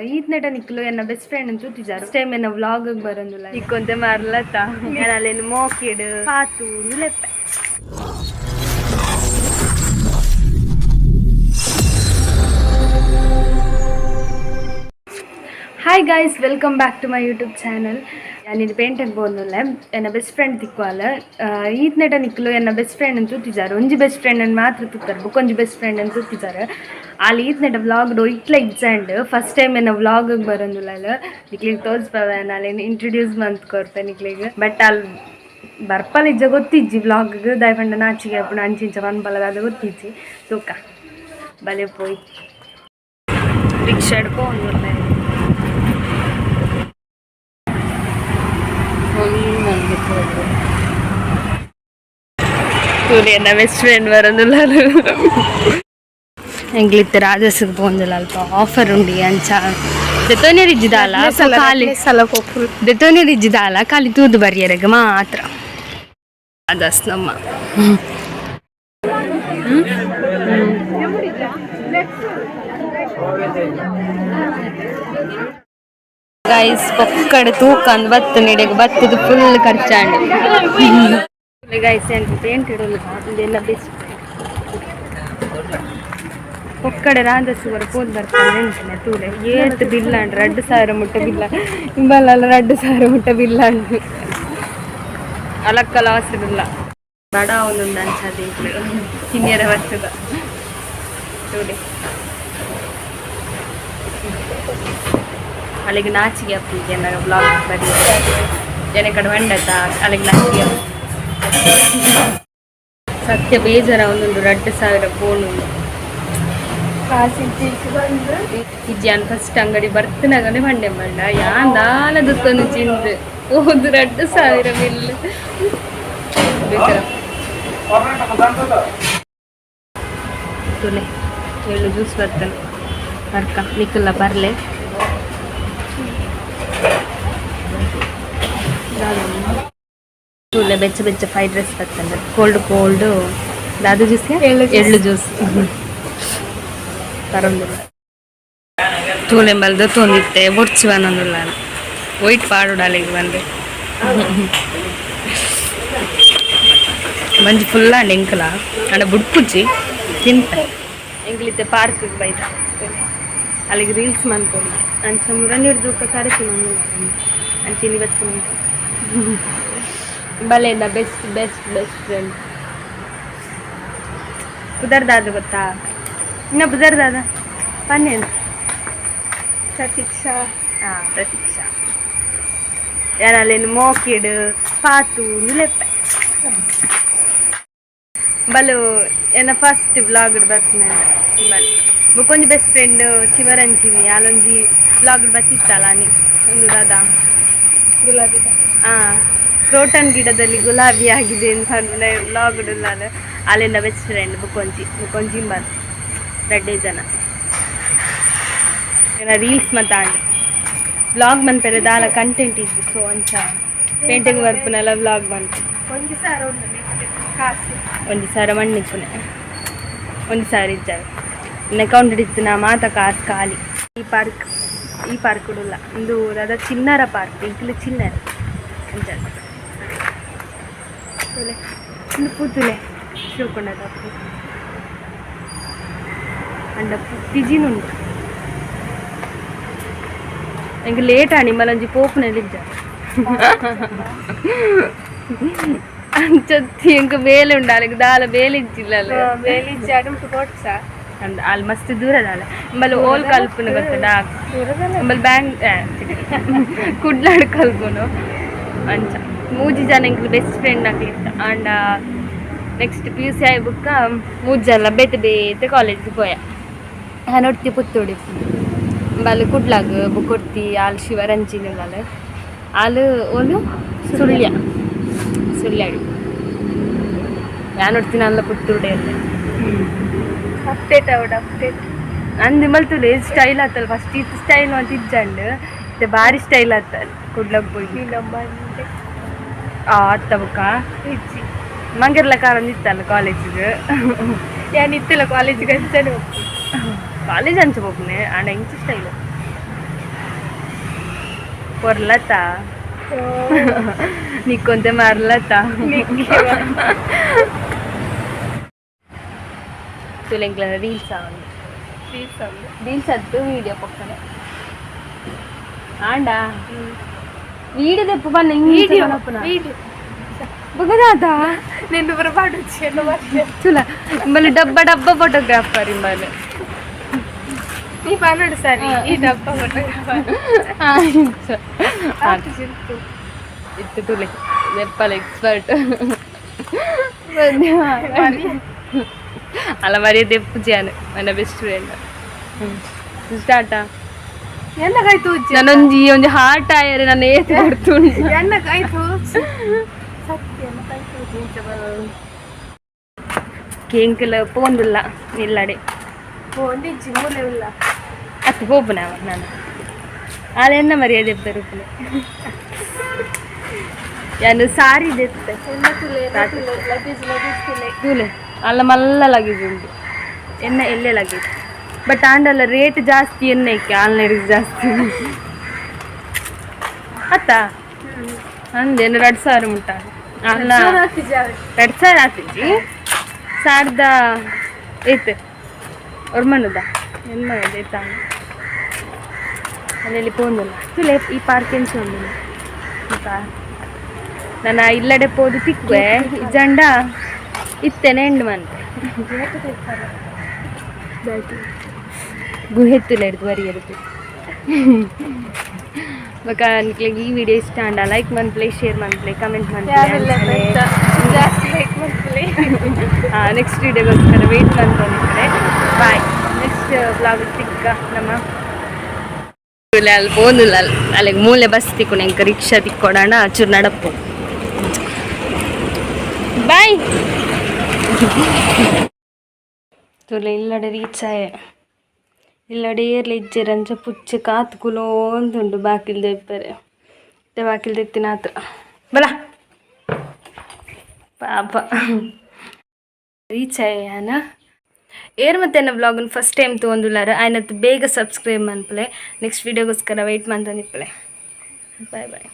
ಈತ್ನೆಟ ನಿಕ್ಲು ಎನ್ನ best friend ಅಂತ ತೂತಿಜಾರ್ first time ಎನ್ನ ವ್ಲಾಗ್ ಬರಂದಿಲ್ಲ ಇಕ್ಕೊಂತೆ ಮಾರ್ಲತ್ತ ಅಲ್ಲೇನು ಮೋಕಿಡ್ ಪಾತು ಲೆಪ್ಪೆ. Hi guys, welcome back to my YouTube channel. ನಾನು ಪೇಂಟೆಗ್ ಪೋಂದುಲ್ಲೆ, ಎನ್ನ ಬೆಸ್ಟ್ ಫ್ರೆಂಡ್ ತಿಕ್ವಾಲ. ಈತ್ನೆಟ ನಿಕ್ಲು ಎನ್ನ ಬೆಸ್ಟ್ ಫ್ರೆಂಡ್ ಅಂತ ತೂತಿಜಾರ್. ಒಂಜಿ ಬೆಸ್ಟ್ ಫ್ರೆಂಡ್ ಅನ್ನು ಮಾತ್ರ ತೂತಾರೆ, ಬೊಕ್ಕೊಂಜಿ ಬೆಸ್ಟ್ ಫ್ರೆಂಡ್ ಅಂತ ತೂತಿಜಾರ್. ಅಲ್ಲಿ ಈತ್ನೆಟ ವ್ಲಾಗ್ ಇಟ್ಲ ಇಜ್ಜಂಡ್. ಫಸ್ಟ್ ಟೈಮ್ ಎನ್ನ ವ್ಲಾಗ್ ಬರಂದಿಲ್ಲ. ನಿಕ್ಲಿಗೆ ತೋಜ್ಪವೆ, ನಾನೇನು ಇಂಟ್ರೊಡ್ಯೂಸ್ ಮಂತ್ ಕೊರ್ಪೆ ನಿಕ್ಲಿಗೆ. ಬಟ್ ಅಲ್ಲಿ ಬರ್ಪಲ್ ಇಜ್ಜ ಗೊತ್ತಿಜ್ಜಿ ವ್ಲಾಗ್. ದಯಪಂಡ ನಾಚಿಗೆ ಅಪ್ಪುಂಡು, ಅಂಚಿಂಚ ಪನ್ಪಲದ ಅದು ಗೊತ್ತಿಜ್ಜಿ. ತೂಕ ಬಲೆ ಪೋಯಿ ರಿಕ್ಷಾಡ್ ಪೋಂದುಲ್ಲೆ. ತೂಲೆ ಬೆಸ್ಟ್ ಫ್ರೆಂಡ್ ಬರೋದಿಲ್ಲ. ಎಂಗ್ಲಿತ್ತೆ ರಾಜಸ್ಗೆ ಪೋಂದಿಲ್ಲ, ಅಲ್ಪ ಆಫರ್ ಉಂಡಿ ಅಂಚ ದೆತೋನಿಯರ್ ಇಜ್ಜಿದಾಲ ಖಾಲಿ. ಸಲ ಪೋಪುಲ್. ದೆತೋನಿಯರ್ ಇಜ್ಜಿದಾಲ, ಖಾಲಿ ತೂದು ಬರ್ಯರೆಗ್ ಮಾತ್ರ ಅದಸ್ ನಮ್ಮ. ಗೈಸ್, ಪೊಕ್ಕಡೆ ತೂಕ ಅಂದ್ ಬತ್ತು ನಿಡೆಗ್ ಬತ್ತದ ಫುಲ್ ಖರ್ಚಾಂಡ್ ಗೈಸ್. ಎಂಕ್ ಪೇಂಟ್ ಇಡೋಲ್ಲ, ಇದೆಲ್ಲ ಬೆಸ್ಟ್. ಪೊಕ್ಕಡೆ ರಾಜಸ್ ಬರ ಪೋದ್ ಬರ್ತಾನೆ ಎಂಚಿನ ತೂಲೆ ಏತ್ ಬಿಲ್ ಅಂಡ್ 2000 ಮುಟ್ಟ ಬಿಲ್ಲ ಇಂಬಲ್ಲ, 2000 ಮುಟ್ಟ ಬಿಲ್ ಅಂಡ್ ಅಲಕ್ಕ ಲಾಸ್ ಇರಲ್ಲ. ಬಡ ಒಂದೊಂದು ಅಂಚಾದ ತಿನ್ಯರ ಬರ್ತದ ತೂಲೆ. ಅಲ್ಲಿಗೆ ನಾಚಿಗೆ ಅಪ್ಪಿಗೆ ಏನಾರ ಬ್ಲಾಗ್ ಬರಿ ಜನ ಕಡೆ ಬಂಡತ ಅಲ್ಲಿಗೆ ನಾಚಿಗೆ ಅಪ್ಪು. ಸತ್ಯ ಬೇಜಾರ ಒಂದೊಂದು 2000 ಫೋನ್. ಕಾಸು ಬಂದು. ಇಜ್ಜಾನ್ ಫಸ್ಟ್ ಅಂಗಡಿ ಬರ್ತನಾಗನೆ ಬಂಡೆ ಬಂಡ ಯಾನ್ ದಾಲ ದುತ್ತನು ಚಿಂದು ಹೋದು 2000 ಬಿಲ್ ಬೇಜಾರ. ತುಲೆ ಏಳು ಜ್ಯೂಸ್ ಬರ್ತಾನೆ ಬರ್ಕ ನಿಕ್ಕಲ್ಲ ಬರ್ಲೆ. ತೂಲೆ ಬೆಚ್ಚ ಬೆಚ್ಚ ಫ್ರೈಡ್ ರೈಸ್ ಬರ್ತಾನೆ, ಕೋಲ್ಡ್ ಕೋಲ್ಡ್ ದಾದ ಜ್ಯೂಸ್. ಎಳ್ಳು juice. ಎಳ್ಳು ಜ್ಯೂಸ್ ತರೊಂದಿಲ್ಲ. ತೂಲೆ ಬಲ್ದ ತೊಂದಿತ್ತೆ ಬೊಡ್ಚಿ ಬಂದೊಂದುಲ್ಲ ವೈಟ್ ಪಾಡುಡಾಲಿಗೆ ಬಂದೆ. ಮಂಜು ಫುಲ್ ಅಂಡ್ ಎಂಕಲ ಅಂಡ ಬುಡ್ಪುಜ್ಜಿ ತಿಂತ. ಎಂಕ್ಲಿತ್ತೆ ಪಾರ್ಕ್ ಬೈದ, ಅಲ್ಲಿಗೆ ರೀಲ್ಸ್ ಮನ್ಪೊಡಿ ಅಂಚ ಮುರನಿ ಹಿಡ್ದು ಕರೆಸಿ ಅಂಚಿನಿ ಬತ್ತು ಬಲೆಯಿಂದ ಬೆಸ್ಟ್ ಬೆಸ್ಟ್ ಬೆಸ್ಟ್ ಫ್ರೆಂಡ್. ಪುದರ್ದಾದ ಗೊತ್ತಾ ಇನ್ನ? ಪುದರ್ದಾದ ಪನ್ನೇನು? ಪ್ರತೀಕ್ಷಾ. ಹಾಂ, ಪ್ರತೀಕ್ಷಾ. ಯಾರಲ್ಲೇನು ಮೋಕಿಡ್ ಪಾತು ಲೆಪ್ಪೆ ಬಲು. ಎನ್ನ ಫಸ್ಟ್ ವ್ಲಾಗ್ ಬರ್ತೀನಿ ಬಲ್. ಬೊಕ್ಕೊಂಜಿ ಬೆಸ್ಟ್ ಫ್ರೆಂಡ್ ಶಿವರಂಜಿನಿ, ಅಲ್ಲೊಂಜಿ ವ್ಲಾಗ್ ಬತ್ತಿತ್ತಲ್ಲ ನೀ ಒಂದು ದಾದಾ? ಗುಲಾಬಿ. ಹಾಂ, ಕ್ರೋಟನ್ ಗಿಡದಲ್ಲಿ ಗುಲಾಬಿ ಆಗಿದೆ ಅಂತ ವ್ಲಾಗ್ ನಾನು. ಅಲ್ಲಿಂದ ಬೆಸ್ಟ್ ಫ್ರೆಂಡ್ ಬುಕ್ಕೊಂಜಿ ಬುಕ್ಕೊಂಜಿ ಬರ್ ರಡ್ಡೆ ಜನ. ರೀಲ್ಸ್ ಮತ್ತೆ ಆಂಡ್ ವ್ಲಾಗ್ ಮನ್ಪೆರೆ ದಾಲ ಕಂಟೆಂಟ್ ಇದ್ದು, ಸೊ ಅಂಚ ಪೇಂಟಿಂಗ್ ಬರ್ಪುನೆಲ್ಲ ವ್ಲಾಗ್ ಬಂತು. ಒಂಜಿ ಸಾರ ಉಂಡು ನೆಕ್ಸ್ಟ್ ಕಾಸು. ಒಂಜಿ ಸಾರ ಮಣ್ಣಿಪ್ಪುನೆ, ಒಂಜಿ ಸಾರ ಇಜ್ಜಾಗ ಇನ್ನು ಅಕೌಂಟ್ ಇತ್ತು ನಾ ಮಾತ ಕಾಸು ಖಾಲಿ. ಈ ಪಾರ್ಕ್, ಈ ಪಾರ್ಕ್ ಉಡುಲ್ಲ ಇಂದು ದಾದ ಚಿನ್ನರ ಪಾರ್ಕ್. ಇಂಕ್ಲು ಚಿನ್ನರ ಅಂಚ ತೂಲೆ, ಇಂದು ಪೂತುಲೆ ಶಿವಕೊಂಡದ ಪೂ ಅಂಡ ಪಿಜಿನುಂಡು. ಎಂಕ್ ಲೇಟ್ ಆಂಡ್ ನಿಮ್ಮಲೊಂಜಿ ಪೋಪುನೆಲ್ ಇಜ್ಜ ಅಂಚತ್ತಿ. ಎಂಕ್ ಬೇಲೆ ಉಂಡು, ಅಲೆಗ್ ದಾಲ ಬೇಲೆ ಇಜ್ಜಿಲ್ಲ ಅಲ್ಲ. ಬೇಲಿ ಜಾಡು ಕೊಡ್ಸ. ಅಂದ್ ಅಲ್ಲಿ ಮಸ್ತ್ ದೂರ ದಾಲ ನಿಮ್ಮಲ್ಲಿ ಓಲ್ ಕಲ್ಪುನು ಗೊತ್ತುಂಡಾ? ದೂರದಲ್ಲ. ನಿಮ್ಮಲ್ಲಿ ಬ್ಯಾಂಕ್ ಕುಡ್ಲಾಡ್ ಕಲ್ಪುನು. ಅಂಚ ಮೂಜಿ ಜನ ಎಂಕ್ಲು ಬೆಸ್ಟ್ ಫ್ರೆಂಡ್ ಆಗ್ಲಿತ್ತು. ಆಂಡ ನೆಕ್ಸ್ಟ್ ಪಿಯುಸಿ ಆಯಿ ಬುಕ್ಕ ಮೂಜಿ ಜನ ಬೇತೆ ಬೇತೆ ಕಾಲೇಜ್ಗೆ ಪೋಯ. ಒರ್ತಿ ಪುತ್ತೂಡು ಬಲ್ ಕುಡ್ಲಾಗ್, ಬುಕ್ಕೊರ್ತಿ ಆಲ್ ಶಿವರಂಜಿನಿ ಉಳ್ಳಾಲ್, ಆಲ್ ಓಲು ಸುಳ್ಯ, ಸುಳ್ಯಾಡಿ. ಯಾನ್ ಒರ್ತಿ ನಲ್ಲ ಪುತ್ತೂಡೆ ಅಲ್ಲ. ಅಪ್ಡೇಟ್ ಅವಡ್ ಅಪ್ಡೇಟ್. ಅಂದ್ ಮಲ್ತುಲೆ ಸ್ಟೈಲ್ ಆತಲ್. ಫಸ್ಟ್ ಇತ್ತು ಸ್ಟೈಲ್ ಅಂತ ಇಜ್ಜಂಡ್, ಇತ್ತೆ ಬಾರಿ ಸ್ಟೈಲ್ ಆತಲ್ ಕುಡ್ಲಗ್ ಪೋಯಿ. ನಮ್ಮ ಆ ಅತ್ತ ಬುಕ್ಕ ಇಜ್ಜಿ. ಮಂಗಿರ್ಲ ಕಾರೊಂದು ಇತ್ತಲ್ಲ ಕಾಲೇಜಿಗೆ. ಯಾನ್ ಇತ್ತಿಲ್ಲ ಕಾಲೇಜಿಗೆ ಅಂಚನೆ. ಕಾಲೇಜ್ ಅಂಚ ಪೋಪುನೆ, ಆಂಡ ಇಂಚ ಸ್ಟೈಲ್. ಪೊರ್ಲತ ನಿಕ್ಕೊಂತೆ ಮರ್ಲತ ತುಲೆಂಕ್ಲ ರೀಲ್ಸ್ ಆವೊಂದು. ರೀಲ್ಸ್ ಅಂದು. ರೀಲ್ಸ್ ಅತ್ತು, ವೀಡಿಯೋ ಪಕ್ಕನೆ ಆಂಡ ವೀಡಿಯೋ ದೆಪ್ಪು ಬನ್ನ. Video, video. ಬಗದಾದ. ನಿನ್ನ ಬರಬಾರ್ದು ಚೆನ್ನ. ತುಲ ಇಂಬಲ್ಲಿ ಡಬ್ಬ ಡಬ್ಬ ಫೋಟೋಗ್ರಾಫರ್ ಇಂಬಲ್ಲಿ. ನೀ ಬಾನೋಡು ಸರಿ, ಈ ಡಬ್ಬ ಫೋಟೋಗ್ರಾಫರ್. ಇತ್ತು ತುಲೆ ದೆಪ್ಪಲ ಎಕ್ಸ್ಪರ್ಟ್ ಅಲ್ಲ ಮರಿಯ ದೆಪ್ಪು ಜಾನು ನನ್ನ ಬೆಸ್ಟ್ ಫ್ರೆಂಡ್ ಸ್ಟಾರ್ಟಾ. ಎನ್ನ ಕೈ ತೂಜಿ. ನಾನೊಂಜಿ ಒಂಜಿ ಹಾರ್ಟ್ ಆಯರೆ ನನ್ನ ಏತ್ ಕೊಡ್ತುಂಡು. ಎನ್ನ ಕೈ ತೂಜಿ, ಸತ್ಯ, ಎನ್ನ ಕೈ ತೂಜಿ ಇಂಚ. ಕೇಂಕಲ ಪೋಂದುಲ್ಲ ನಿಲ್ಲಡೆ. ಒಂದಿಜ್ಜಿ ಮೂಲೆ ಇಲ್ಲ. ಅತ್ತು ಪೋಪುನ ನಾನು ಆಲೆನ್ನ ಮರ್ಯಾದೆ ರೂಪನೆ ಯಾನು ಸಾರಿ ದೆತ್ತೆ. ಎನ್ನ ತುಲೆ, ಎನ್ನ ತುಲೆ, ಲಗೇಜ್, ಲಗೇಜ್ ತುಲೆ. ತೂಲೆ ಅಲ್ಲ ಮಲ್ಲ ಲಗೇಜ್ ಉಂಟು ಎನ್ನ ಎಲ್ಲೇ ಲಗೇಜ್. ಬಟ್ ಆಂಡಲ್ಲ ರೇಟ್ ಜಾಸ್ತಿ ಎನ್ನಕ್ಕೆ ಆನ್ಲೈನ್ ಜಾಸ್ತಿ ಅತ್ತ ಅಂದೇನು 2000 ಮುಟ್ಟ ಅಲ್ಲ? 2000 ಆತಿಜಿ, ಸಾವಿರದ ಏತ್ ಒರ್ಮನದ ಎನ್ಮನದ ಏತ ಅಲ್ಲಿ ಪೋಂದಿಲ್ಲ. ತುಲೆ ಈ ಪಾರ್ಕ್ ಎಂಚ ಉಂಡು ಈ ಪಾರ್ಕ್? ನನ್ನ ಇಲ್ಲಡೆ ಪೋದು ತಿಕ್ವೆ ಜಂಡ ಇತ್ತೇನೆ ಎಂಡ್ ಮಂತೆ ಗುಹೆತ್ತುಲ ಹಿಡ್ದು ಬರಿಯದು. ಬೊಕ ನಿಕ್ಲೆಗ್ ಈ ವಿಡಿಯೋ ಇಷ್ಟ ಆಂಡ ಲೈಕ್ ಮನ್ಪುಲೆ, ಶೇರ್ ಮನ್ಪುಲೆ, ಕಮೆಂಟ್ ಯಾರೆಲ್ಲ ಮನ್ಪುಲೆ. ಜಾಸ್ತಿ ಲೈಕ್ ಮಾಡ್ತಾರೆ. ನೆಕ್ಸ್ಟ್ ವಿಡಿಯೋಗೋಸ್ಕರ ವೆಯ್ಟ್ ಮಾಡ್ಕೊಂಡಿದ್ದಾರೆ. ಬಾಯ್, ನೆಕ್ಸ್ಟ್ ವ್ಲಾಗ್ ತಿಕ್ಕ ನಮ್ಮ. ಅಲ್ಲಿ ಪೋಂದುಲ್ಲ ಅಲ್ಲಿ ಅಲ್ಲಿಗೆ ಮೂಲೆ ಬಸ್ ತಿಕ್ಕು, ಎಂಕ ರಿಕ್ಷಾ ತಿಕ್ಕೊಡೋಣ ಚೂರು ನಡಪ್ಪು. ಬಾಯ್. ತುಲೆ ಇಲ್ಲಡೆ ರೀಚ್ ಆಯೆ. ಇಲ್ಲಡೆ ಏರ್ಲ ಇಜ್ಜೆರ್, ಅಂಚ ಪುಚ್ಚೆ ಕಾತ್ ಕುಲೋಂದುಂಡು ಬಾಕಿಲ್ ದೆಪ್ಪರೆ. ಇತ್ತೆ ಬಾಕಿಲ್ ದೆತ್ತಿನಾತ್ ಬಲ ಪಾಪ. ರೀಚ್ ಆಯೆ. ಏರ್ ಮತ್ತೆ ಎನ್ನ ವ್ಲಾಗನ್ನು ಫಸ್ಟ್ ಟೈಮ್ ತಗೊಂಡುಲ್ಲಾರ ಆಯ್ನತ್ತು ಬೇಗ ಸಬ್ಸ್ಕ್ರೈಬ್ ಮನ್ಪುಲೆ. ನೆಕ್ಸ್ಟ್ ವೀಡಿಯೋಗೋಸ್ಕರ ವೆಯ್ಟ್ ಮಂತೊಂದಿಪ್ಪಲೆ. Bye boy.